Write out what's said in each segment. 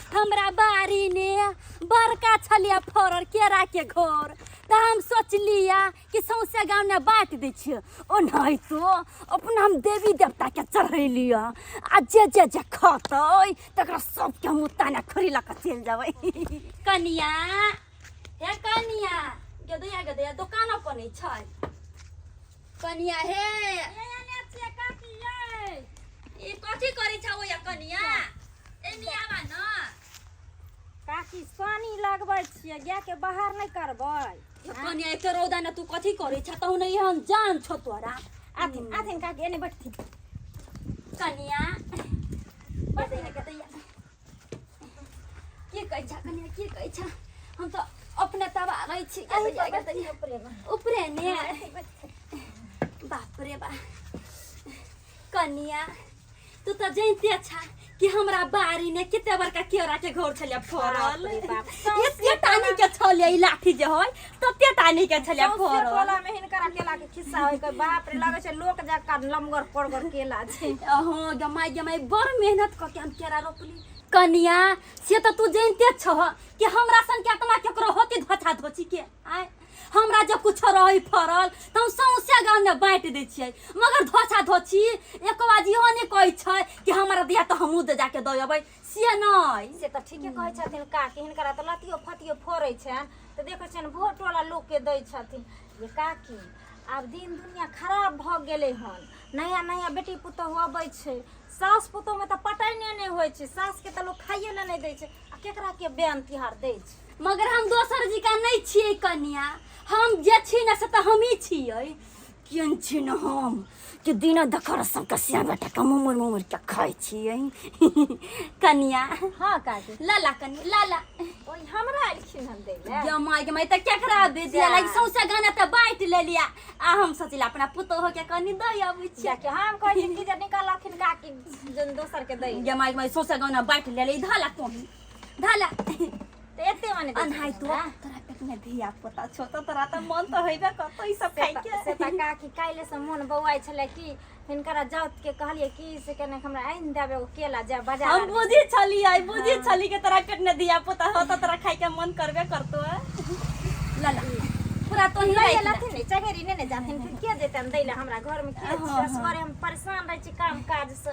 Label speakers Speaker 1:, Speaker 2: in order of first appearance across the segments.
Speaker 1: हमरा बाड़ी ने बड़का छलिया फरल केरा के घर, तऽ हम सोचलिया कि सौंसे गाँव ने बाँटि दै छियै, ओनाहितो अपना हम देवी देवताके चढ़ेलियै आ जे जे जे खतै तकरा सबके हम उताने खरी लऽ कऽ चलि जेबै। कनिया हे कनिया, गेदैया गेदैया दोकानो पर नहि छै कनिया। हे ई कथी करै छौ या कनिया? एनी आबा न।
Speaker 2: काकी, सानी लगबै छियै, गायके बाहर नहि करबै।
Speaker 1: ये कनिया, एते रौदा ने तू कथी करै छ? तहु ने एहन जान छौ तोरा।
Speaker 2: आथिन आथिन काकी, एने बैठथिन।
Speaker 1: कनिया गेदैया गेदैया, की कहै छ कनिया, की कहै छ? हम तऽ अपने तबाह रहै छी। गेदैया गेदैया, ऊपरे ने। बाप रे बा। कनिया, तू तऽ जानिते छा कि हमरा बाड़ी ने कते बड़का केरा के घर छलै फरल।
Speaker 2: बाप रे बाप।
Speaker 1: एते टानी के छलै, ई लाठी जे होय तते टानी के छलै
Speaker 2: सौंसे
Speaker 1: फरल।
Speaker 2: टोला में हिनकर केला के खिस्सा होय के, बाप रे, लगै छै लोक जकाँ लमगर परगर केला छै।
Speaker 1: अहाँ गमाइ गमाइ बड़ मेहनत कऽ के हम केरा रोपली। कनिया, से तऽ तू जानिते छह कि हमरा सन के आत्मा केकरो होती धोछा धोची के आय। हमरा जब कुछो रहै फरल तऽ हम सौंसे गाँवमे बाँटि दै छियै, मगर धोछा धोछी एक बार इहो नहि कहै छै कि हमरा दिया तऽ हमहूँ दे जाके दऽ अबै, से नहि।
Speaker 2: से तऽ ठीके कहै छथिन काकी। हिनकरा तऽ लतियो फतियो फड़ै छनि तऽ देखै छियनि भोर टोला लोकके दै छथिन। ये काकी, आब दिन दुनिया खराब भऽ गेलै हन। नया नया बेटी पुतोहु अबै छै, सास पुतोहुमे तऽ पटैने नहि होइ छै। सासके तऽ लोक खाइए लए नहि दै छै आ केकरा के बैन तिहार दै छै।
Speaker 1: मगर हम दोसर जिका नहि छियै कनिया, हम जे छी ने से तऽ हमही छियै। केहन छी ने हम कि दिना देखर सबके सिया बेटा के मुमुर मुमुर के खाइ छियै कनिया।
Speaker 2: हाँ काकी।
Speaker 1: लाला कनिया लाला।
Speaker 2: ओहि हमरा एलखिन हन दै लए।
Speaker 1: गमाइ गमाइ तऽ केकरा दे दिया लागी? सौंसे गाना तऽ बाँटि लेलिया आ हम सोचलियै अपना पुतोह के कनि दऽ अबै छियै।
Speaker 2: जाके हम कहै छी कि जे निकालथिन काकी जन दोसर के दै।
Speaker 1: गमाइ गमाइ सौंसे गाना बाँटि लेलियै। धला तोही धला।
Speaker 2: तऽ एते माने दै
Speaker 1: अनहाइ
Speaker 2: छथिन
Speaker 1: तो
Speaker 2: हमरा?
Speaker 1: तोरा पेट में धिया पुता छौ तऽ तोरा तऽ मन तऽ हेबे करतौ ई सब
Speaker 2: से
Speaker 1: खाइ
Speaker 2: तऽ
Speaker 1: के।
Speaker 2: से तऽ काकी, काल्हि से मोन बौआइ छलै कि हिनकरा जाउत के कहलियै कि से कने हमरा आनि देब एगो केला, जाय बाजार।
Speaker 1: हम बुझी छलियै, बुझी छली कि तोरा पेट में धिया पुता हो तऽ तोरा खाइ के मन करबे करतो। लला पूरा तो ही
Speaker 2: लै
Speaker 1: राखि ले।
Speaker 2: लथिन ने चंगेरी ने जाथिन, फिर के जेतन दै लए? हमरा घर में के छै? असगरे हम परेशान रहै छी काम काज से,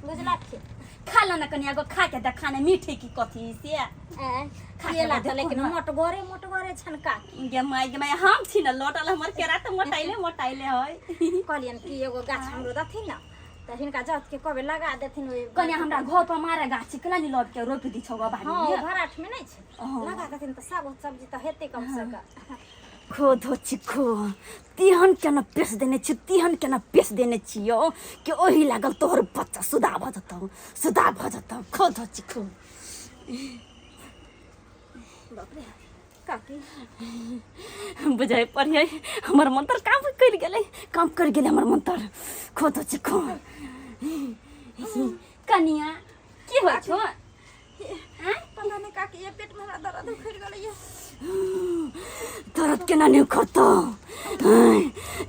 Speaker 2: बुझलखिन?
Speaker 1: खा लो ना कनिया गो, खा के देखा ने मीठे की कथी से।
Speaker 2: आँय,
Speaker 1: खा के
Speaker 2: केला तऽ
Speaker 1: देखो
Speaker 2: लेकिन
Speaker 1: ना।
Speaker 2: मोटगरे मोटगरे छन काकी।
Speaker 1: गे माय गे माय, हम छी ने लोटल, हमर केरा तऽ मोटाइले मोटाइले है।
Speaker 2: कहलियन कि एगो गाछ हमरो दथिन ने तऽ हिनका जात के कहबै लगा देथिन ओहि।
Speaker 1: कनिया, हमरा घर पर मारे गाछ केना नि लब के रोपि दी छौ बाड़ी
Speaker 2: हँ,
Speaker 1: में?
Speaker 2: ओ भराठ में नहि छै?
Speaker 1: हँ।
Speaker 2: लगा देथिन तऽ साग सब्जी तऽ हेतै कम से कम।
Speaker 1: खो धो छिखो, तिहन केना पेस देने छी, तिहन केना पेस देने छियौ कि ओही लागल तोहर बच्चा सुधा भऽ जेतौ, सुधा भऽ जेतौ। खो धो छिखो।
Speaker 2: बाप रे काकी।
Speaker 1: बुझाइ पड़ियै हमर मंत्र काम करि गेलै, काम करि गेलै हमर मंत्र। खो धो छिखो। कनिया, की होइ छौ?
Speaker 2: पता नहि काकी, ये पेट में हमरा दर्द उखड़ि गेलै ये।
Speaker 1: दर्द केना नहि उखड़तौ?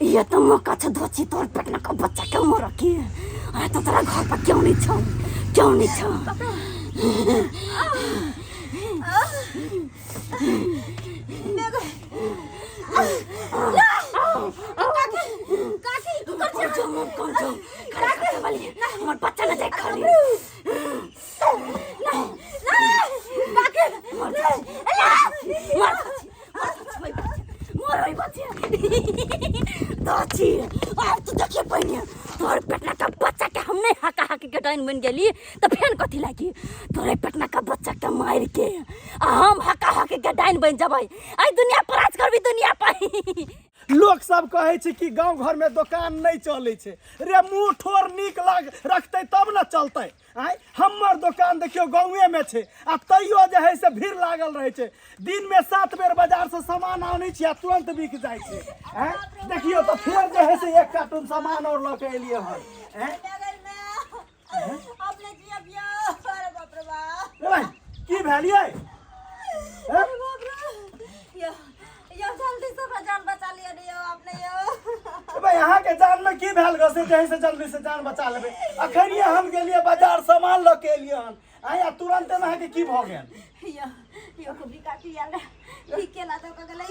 Speaker 1: ये तऽ मौका छै धोची तोर पेट में के बच्चा के मरऽ के। आ तऽ तोरा घर पर क्यों नहीं छौ, क्यों नहीं छौ? कौन छौ, कौन छौ? खड़ा कर वाली हमर बच्चा न जाए खाली। दाची, आब तू देखिए पहिने तोहर पेटना का बच्चा के हम नहीं हका हकी के डाइन बन गेली तऽ फेन कथी लागी? तोरे पेटना का बच्चा के मार के आ हम हका हकी के डाइन बन जबै, आई दुनिया पर राज करबी, दुनिया पर।
Speaker 3: लोक सब कहै छै कि गाँव घरमे दोकान नहि चलै छै। रे मुँह ठोर नीक लग रखतै तब ने चलतै। आँय, हमर दोकान देखियौ गाँवेमे छै आ तैयो जे है से भीड़ लागल रहै छै। दिनमे 7 बेर बाजारसँ सामान आनै छी आ तुरन्त बिक जाइ छै। आँय, देखियौ तऽ फेर जे है से एक कार्टून सामान आओर लऽ कऽ एलियै हन। आँय रे भाइ, की भेल यै? आँय?
Speaker 2: यो जल्दी से हमरा जान बचा लिअ ने यौ अपने यौ।
Speaker 3: ए भाइ, अहाँके जानमे की भए भेल ग से जे से जल्दी से जान बचा लेबै। अखनिये हम गेलियै बाजार सामान लऽ के एलियै हन आँय, आ तुरन्तेमे अहाँके की भऽ गेल?
Speaker 2: यो यो कुबरी काकी आयल रहे, ई केला दऽ कऽ गेलै।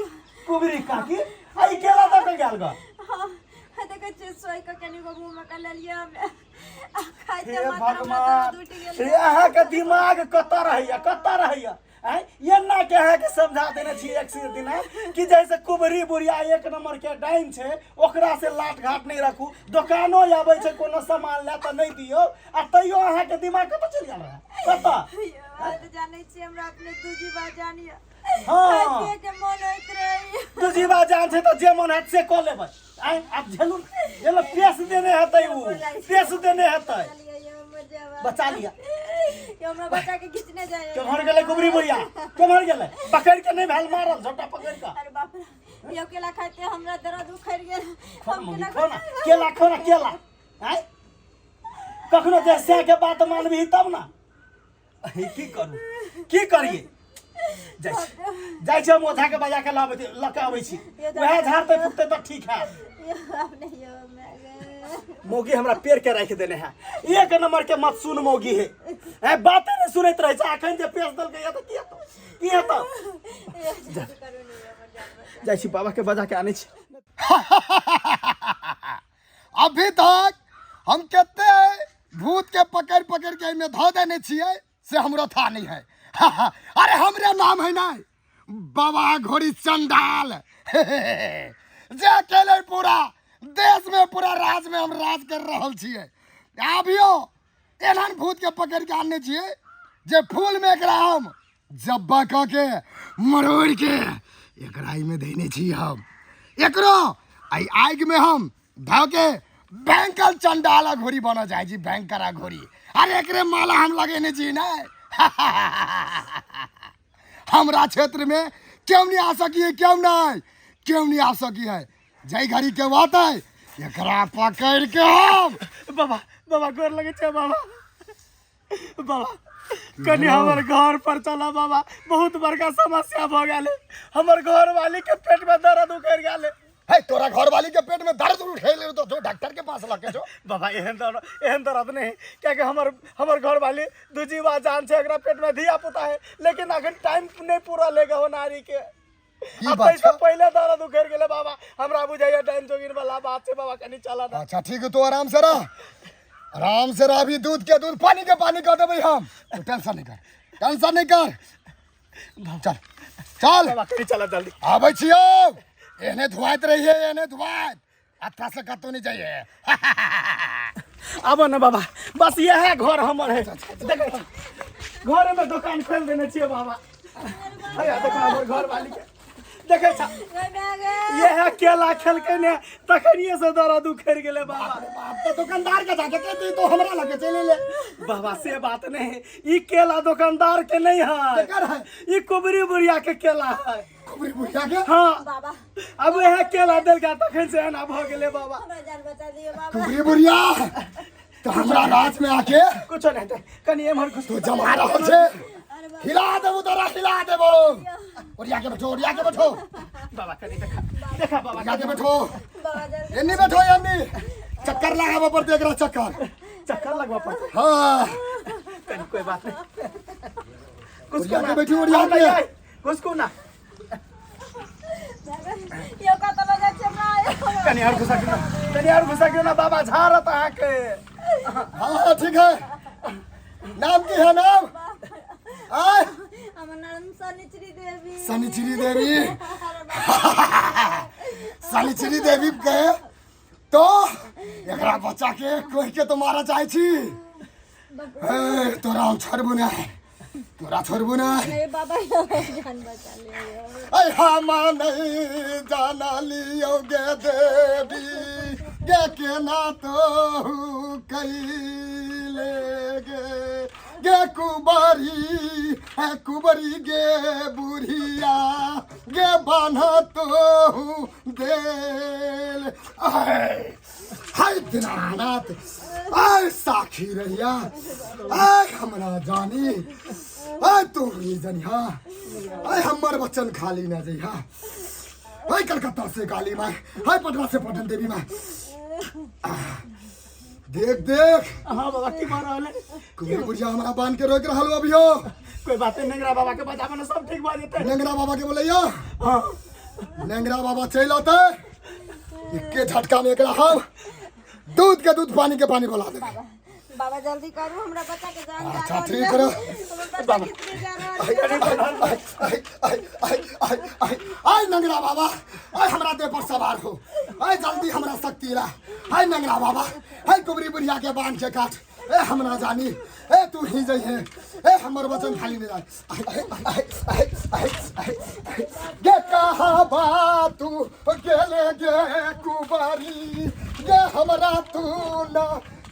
Speaker 3: कुबरी काकी आ ई केला दऽ के गेल ग?
Speaker 2: हाँ, देखै छियै, सोहि कऽ कनि गो मुँहमे कऽ लेलियै हमे आ खाइते
Speaker 3: हे
Speaker 2: मात्र हमरा
Speaker 3: भगवान,
Speaker 2: दर्द उठि गेलै।
Speaker 3: हे अहाँके दिमाग कतऽ रहैया, कतऽ रहैया आँय? एना के अहाँके समझा देने छी एक से दिना कि जैसे कुबरी बुढ़िया एक नंबर के डाइन छै, ओकरा से लाट घाट नहीं रखू, दोकानो आबै छै कोनो सामान ले तऽ नहीं दियौ, आ तैयो अहाँके दिमाग कतऽ चलि गेल रहै, कतऽ?
Speaker 2: यौ, अहाँ तऽ जानै छियै हमरा अपने दूजी बार जानिए।
Speaker 3: हाँ।
Speaker 2: खाइते के मन होइत रहैया।
Speaker 3: दूजी बार जान छै तऽ जे मन हैत से कऽ लेबै। आँय, आब झेलू झेलू, पेश देने हेतै उ, पेश देने हेतै।
Speaker 2: लिअ यौ, हमर जवाब।
Speaker 3: बचा लिअ।
Speaker 2: यौ, हमरा बच्चा के घिचने जाइए।
Speaker 3: केम्हर गेलै कुबरी बुढ़िया, केम्हर गेलै? पकड़ि के नहि भेल मारल झोटा पकड़ि कऽ।
Speaker 2: अरे बाप रे, यौ केला खाइते हमरा दर्द उखड़ि गेल।
Speaker 3: खो
Speaker 2: हम
Speaker 3: मम्मी,
Speaker 2: केला
Speaker 3: खो ना केला, खो ना केला। आँय, कखनो जे सएह के बात मानबही तब ना। हे, की करू, की करिए? जाइ छी, जाइ छी हम ओझा के बजा के लाबै लऽ के अबै छी, वएह झाड़तै फुकतै तऽ ठीक है।
Speaker 2: यौ अपने यौ मैं गे।
Speaker 3: मौगी हमरा पेड़ के राखि देने है, एक नंबर के मत सुन मौगी है, ए बाते नहीं सुनैत रहे छै। अखन जे पेश देलकै या तऽ की हेतौ, की हेतौ?
Speaker 2: यौ, जादू करू ने यौ, हमर जान बचा।
Speaker 3: जाइ छी बाबा के बजा के आनै छी।
Speaker 4: अभी तक हम कते भूत के पकड़ पकड़ के एहिमे धऽ देने छियै से हमरो था नहीं है। अरे हमरे नाम है ना बाबा घोड़ी चंडाल, जे अकेले पूरा देश में पूरा राज्य में हम राज कर रहल छियै। अभियो एहन भूत के पकड़ के आनने छियै जे फूल में एकरा हम जब्बा कऽ के मरोड़ के एकरा एहिमे धैने छी हम, एकरो एहि आगिमे हम धऽ के भयंकर चंडाल अघोरी बनऽ चाहै छी, भयंकर अघोरी। अरे एकरे माला हम लगेने छी ने, हमरा क्षेत्रमे केओ नहीं आ सकी है, केओ नहीं, केओ नहीं आ सकी है। जै घड़ी के आते एकरा पकड़ के हम
Speaker 3: बाबा, बाबा गोर लगे छै बाबा, बाबा कनि हमर घर पर चला बाबा, बहुत बड़का समस्या भऽ गेल है। हमर घर वाली के पेट में दर्द उखड़ गेल है।
Speaker 4: है तोरा घर वाली के पेट में दर्द उठे ले तो जो डॉक्टर के पास लके जो।
Speaker 3: बाबा एहन दर्द, एहन दर्द नहीं, कियाकि हमर घर वाली दूजीवा जान छै, एकरा पेट में धिया पुता है, लेकिन अखन टाइम नहीं पूरा लेगा हो नारी के।
Speaker 4: की
Speaker 3: आ
Speaker 4: बात
Speaker 3: ताहिसँ
Speaker 4: छौ?
Speaker 3: पहिले दर्द उखड़ गेलै बाबा, हमरा बुझाइया डाइन जोगिन वाला बात छै बाबा, कनि चला ना।
Speaker 4: अच्छा ठीक है, तू आराम से रह, आराम से रह, अभी दूध के दूध पानी के पानी कर देबै हम, तू टेंशन नहीं कर, टेंशन नहीं कर, चल चल
Speaker 3: बाबा कनि चला जल्दी।
Speaker 4: आबै छियौ, एहने धुआइत रहिए, एहने धुआइत, अच्छा से कतौ नहीं जाइए।
Speaker 3: आबो ना बाबा, बस इएह घर हमर है, देखै छी घरे में दुकान खोल देने छियै बाबा। हैया देखो हमर घर वाली के देखै छ, इएह केला खेलकै ने तखनिये से दर्द उखड़ि गेलै बाबा।
Speaker 4: बाप तो दुकानदार के जाके कहती तो हमरा लगे चले ले।
Speaker 3: बाबा से बात नहीं, ई केला दुकानदार के नहीं है।
Speaker 4: केकर है?
Speaker 3: ई कुबरी बुढ़िया के केला है।
Speaker 4: कुबरी बुढ़िया के?
Speaker 3: हाँ।
Speaker 2: बाबा।
Speaker 3: अब वह केला देलका तखन से एना भऽ गेलै बाबा।
Speaker 2: हमरा जान बचा दियौ बाबा।
Speaker 4: कुबरी बुढ़िया तो हमरा राज में आके
Speaker 3: कुछो नहीं हेतै, कनि एम्हर घुस।
Speaker 4: तू जमा रहल छे, हिला देबो तोरा, हिला देबो। ओरिया के बैठो, ओरिया के बैठो
Speaker 3: बाबा, कनि देखा देखा बाबा।
Speaker 4: ओरिया के बैठो
Speaker 2: बाबा जल्दी।
Speaker 4: एन्नी बैठो, एन्नी चक्कर लगाबऽ पड़तै एकरा, चक्कर
Speaker 3: चक्कर लगबऽ पड़तै।
Speaker 4: हाँ।
Speaker 3: कनि कोई बात नहीं, कुछ
Speaker 4: ओरिया के बैठो, ओरिया के।
Speaker 3: घुसकू ना।
Speaker 2: यौ कतऽ लऽ जाइ छियै हमरा?
Speaker 3: कनि और घुसा ना, कनि और घुसा ना बाबा, झाड़त अहाँके।
Speaker 4: हाँ हाँ ठीक है। नाम की है नाम? आय
Speaker 2: हमर नाम शनिचरी देवी।
Speaker 4: शनिचरी देवी, शनिचरी देवी के तो एकरा बच्चा के कोई के तो मारा चाहे छी। ए, तोरा हम छोड़बो ना, तोरा छोड़बो ना।
Speaker 2: ए बाबा, जान बचा लियौ।
Speaker 4: ऐ हम नहीं जाना लियो गे देवी गे, केना तो कैले गे, गे कुबरी है कुबरी गे बुढ़िया गे, बान्ह तो देल। ऐ हाय दीनानाथ, ऐ साखी रहिया, ऐ हमरा जानी, ऐ तू ही जनिहा, ऐ हमर बच्चन खाली ना जइहा। ऐ कलकत्ता से काली माँ, ऐ पटना से पटन देवी माँ। देख देख।
Speaker 3: हाँ बाबा, की भऽ रहल है?
Speaker 4: कुबरी बुढ़िया हमरा बांध के रोक रहल अभियो।
Speaker 3: कोई बात नहीं, नेंगरा बाबा के बजाबे ने सब ठीक भऽ जेतै।
Speaker 4: नेंगरा बाबा के बोलैया।
Speaker 3: हाँ।
Speaker 4: नेंगरा बाबा चलि अतै, एके झटका में एकरा हम दूध के दूध पानी के पानी बोला देबै।
Speaker 2: बाबा जल्दी करू, हमरा बच्चा के जान जा
Speaker 4: अच्छा,
Speaker 2: रहल
Speaker 4: ठीक
Speaker 2: ये।
Speaker 4: करो।
Speaker 2: हमर बच्चा कितने जा रहल ये।
Speaker 4: आई आई आई आई आई आई नंगरा बाबा, आई हमरा देह पर सवार हो, आई जल्दी हमरा शक्ति ला। आई नंगरा बाबा, आई कुबरी बुढ़िया के बांध के काट। ए हम ना जानी, ए तू ही जइहे, ए हमर वचन खाली नहीं जाए। आई आई आई आई आई आई गे कहा बा तू गेले गे कुबारी गे, हमरा तू ना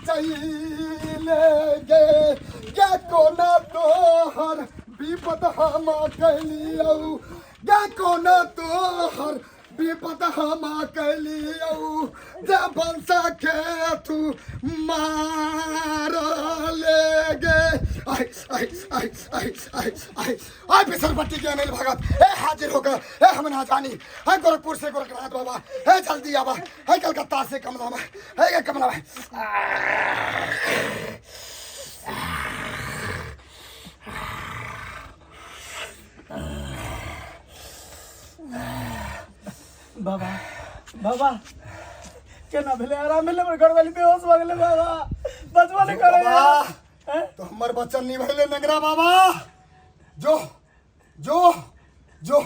Speaker 4: चैले गे, गे कोना तोहर विपद हम कैलियौ, गे कोना तोहर विपद हम कैलियौ, जे वंश के तू मार ले गे। आई आई आई आई आई आई आई बिसरपट्टी के अनिल भगत, ए हाजिर होकर, ए हम ना जानी। है गोरखपुर से गोरखनाथ बाबा, हे जल्दी आवा। है कलकत्ता से कमला माई, हे कमला माई।
Speaker 3: बाबा, बाबा, केना भेलै? आराम भेलै? हमर घरवाली बेहोश भऽ गेलै बाबा, बचबो नहि करै।
Speaker 4: बाबा, तो हमर वचन निभैले नगरा बाबा। जो जो जो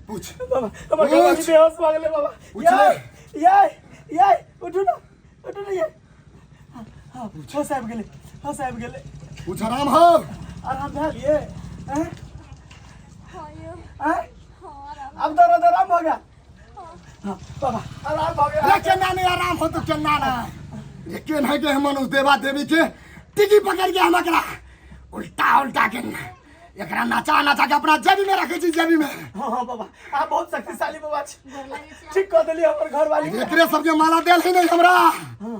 Speaker 4: पूछ।
Speaker 3: बाबा, हमर घरवाली
Speaker 4: पूछ।
Speaker 3: बेहोश भऽ गेलै बाबा।
Speaker 4: पूछ
Speaker 3: याय
Speaker 4: ले।
Speaker 3: याय याय, उठू ना, उठू ना याय। हाँ, हाँ, होश आबि गेलै, होश आबि गेलै।
Speaker 4: पूछ, आराम हो?
Speaker 3: आराम भेल ये? हैं?
Speaker 1: हाँ यौ।
Speaker 3: आँय?
Speaker 1: हाँ, आराम।
Speaker 3: आब दर्द आराम भऽ गेल? हाँ बाबा, आराम भऽ गेल।
Speaker 4: रे केना नहीं आराम हो तो केना ना रे केना के हम मनुष्य देवा देवी के टिकी पकड़ के हम एकरा उल्टा उल्टा के एकरा नचा नचा के अपना जेबी में रखे छी, जेबी में।
Speaker 3: हाँ हाँ बाबा, अहाँ बहुत शक्तिशाली बाबा छी, ठीक कऽ देलियै हमर घरवाली के।
Speaker 4: एकरे सबके माला देल है नहीं हमरा।
Speaker 3: हाँ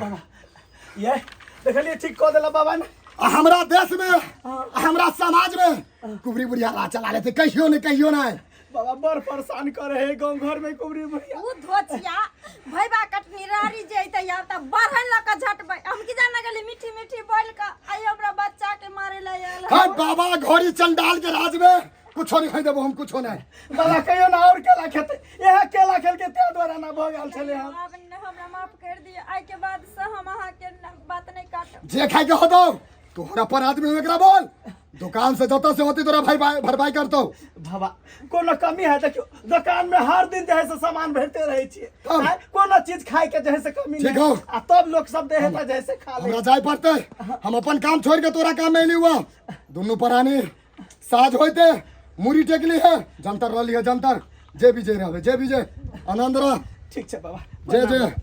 Speaker 3: बाबा, ये देखलियै, ठीक कऽ देला बाबा ने।
Speaker 4: आ हमरा देश में आ हमरा समाज में कुबरी बुढ़िया ला चला लेते, कहियो नहीं, कहियो नहीं।
Speaker 3: बाबा, बड़ परेशान करे है गाँव घर में कुबरी बुढ़िया।
Speaker 2: उ धोचिया भैबा कटनी रारी जैते यार त बढ़न ल के झटबै। हम की जाने गेली मीठी मीठी बोल के आई हमरा बच्चा के मारे ला आयल।
Speaker 4: है बाबा घोड़ी चंडाल के राज में कुछो नहीं देबो हम, कुछो नहीं।
Speaker 3: बाबा, कहियो ना और केला खेते, इएह केला खेल के तें द्वारा ना भऽ गेल छलै हम।
Speaker 2: आब न हमरा माफ कर दिअ, आइ के बाद से हम अहाँ के न बात नहीं काटब।
Speaker 4: जे खाए के होतो तोहरा पर आदमी हो, एकरा बोल दुकान से जतऽ से होती तोरा भाई भाई भरपाई करतो।
Speaker 3: बाबा, कोनो कमी है? देखियो, दुकान में हर दिन जे है से सामान भरते रहै छियै।
Speaker 4: तब?
Speaker 3: आँय, कोनो चीज खाय के जे है से कमी
Speaker 4: ठीक
Speaker 3: नहीं।
Speaker 4: हौ।
Speaker 3: आ तब लोग सब दे है तऽ जे है से खा ले।
Speaker 4: हमरा जाय पड़तै, हम अपन काम छोड़ के तोरा काम में एली हुआ। दुनू प्राणी साँझ होते मुड़ी टेकली है, जंतर रहली है जंतर। जे भी जे रहबे, जे भी जे आनंद रह।
Speaker 3: ठीक छै बाबा।
Speaker 4: जय जय।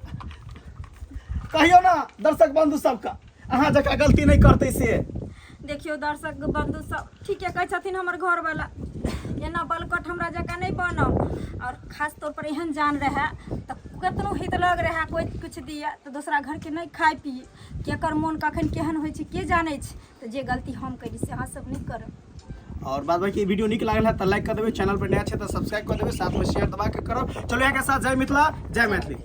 Speaker 3: कहियो ना दर्शक बंधु सबके, अहाँ जकाँ गलती नहि करतै से।
Speaker 2: देखियौ दर्शक बंधु सब, ठीके कहै छथिन हमर घरवाला, एना बलकट हमरा जकाँ नहि बनब। और खास तौर पर एहन जान रहए तऽ केतनो हित लग रहए, कोइ किछु दिए तऽ दोसरा घरके नहि खाइ पिए। केकर मोन कखन केहन होइ छै के जानै छै? तऽ जे गलती हम करी से अहाँ सब नहि करब।
Speaker 3: और बाद बाकी वीडियो नीक लागल है तऽ लाइक कर देबै, चैनल पर नया छै तऽ सब्सक्राइब कर देबै, साथ में शेयर दबा के करब। चलो यहाँ के साथ जय मिथिला, जय मैथिली।